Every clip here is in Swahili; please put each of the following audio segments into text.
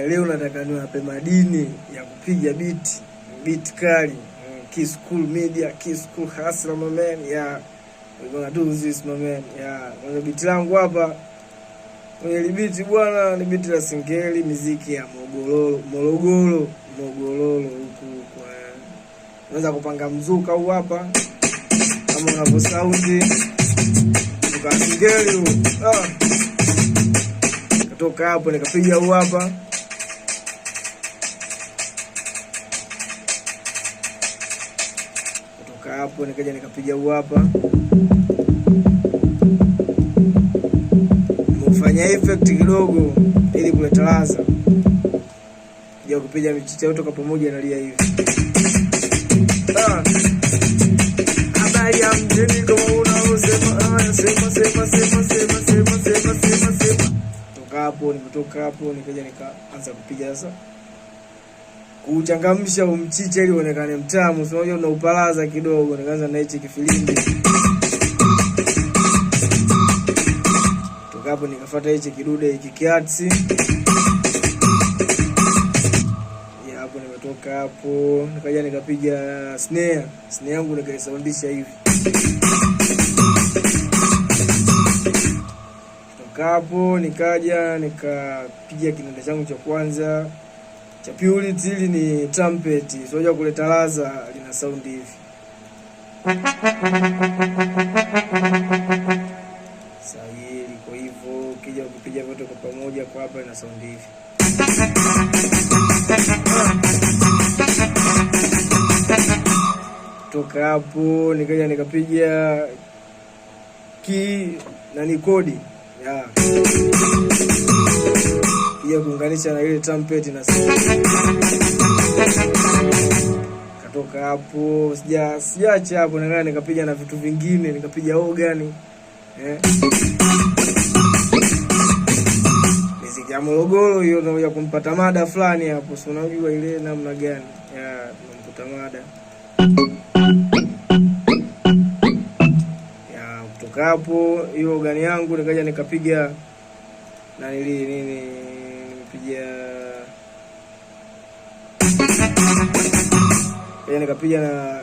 Leo nataka niwape madini ya kupiga beat, beat kali. Kiss Cool Media, Kiss Cool Hustler my man. Yeah. We gonna do this my man. Yeah. Kwenye beat langu hapa, kwenye beat bwana, ni beat la singeli, miziki ya Mogololo, Morogoro, Mogololo huku huku. Unaweza kupanga mzuka huu hapa kama unavyo sound mzuka singeli huu. Ah. Katoka hapo nikapiga huu hapa. Kutoka hapo nikaja nikapiga huu hapa. Nimefanya effect kidogo ili kuleta ladha. Kija kupiga michicha yote kwa pamoja inalia hivi. Ah. Habari ya mjini kama unaosema, ah, sema sema sema sema sema sema sema sema. Toka hapo nimetoka hapo nikaja nikaanza kupiga sasa. Kuchangamsha umchicha ili uonekane mtamu, si unajua unaupalaza kidogo, nikaanza na hichi kifilimbi. Toka hapo nikafuata hichi kidude hiki kiatsi. Ya hapo nimetoka hapo nikaja nikapiga snare. Snare yangu nikaisoundisha hivi. Toka hapo nikaja nikapiga kinanda changu cha kwanza cha Purity. Hili ni trumpet, sio kuleta ladha, lina sound hivi. Sasa hii liko hivyo, ukija kupiga vyote kwa pamoja kwa hapa ina sound hivi. Toka hapo nikaja nikapiga key na ni kodi ya kija kuunganisha na ile trumpet na katoka hapo, sijaacha hapo, nikaja nikapiga na vitu vingine, nikapiga organ eh, miziki ya Morogoro hiyo, tunakuja kumpata mada fulani hapo, si unajua ile namna gani ya tunamkuta mada ya. Kutoka hapo hiyo organ yangu nikaja nikapiga na nili nini, nimepiga kaja nikapiga na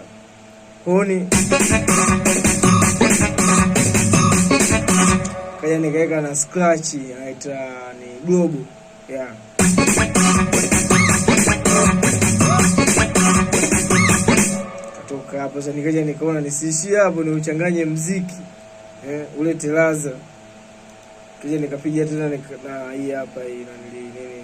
honi, kaja nikaweka na scratch inaita ni globo yeah. Katoka hapo sasa nikaja nikaona nisiishie hapo, niuchanganye mziki ulete ladha. Kaja nikapiga tena na hii hapa hii na nili nini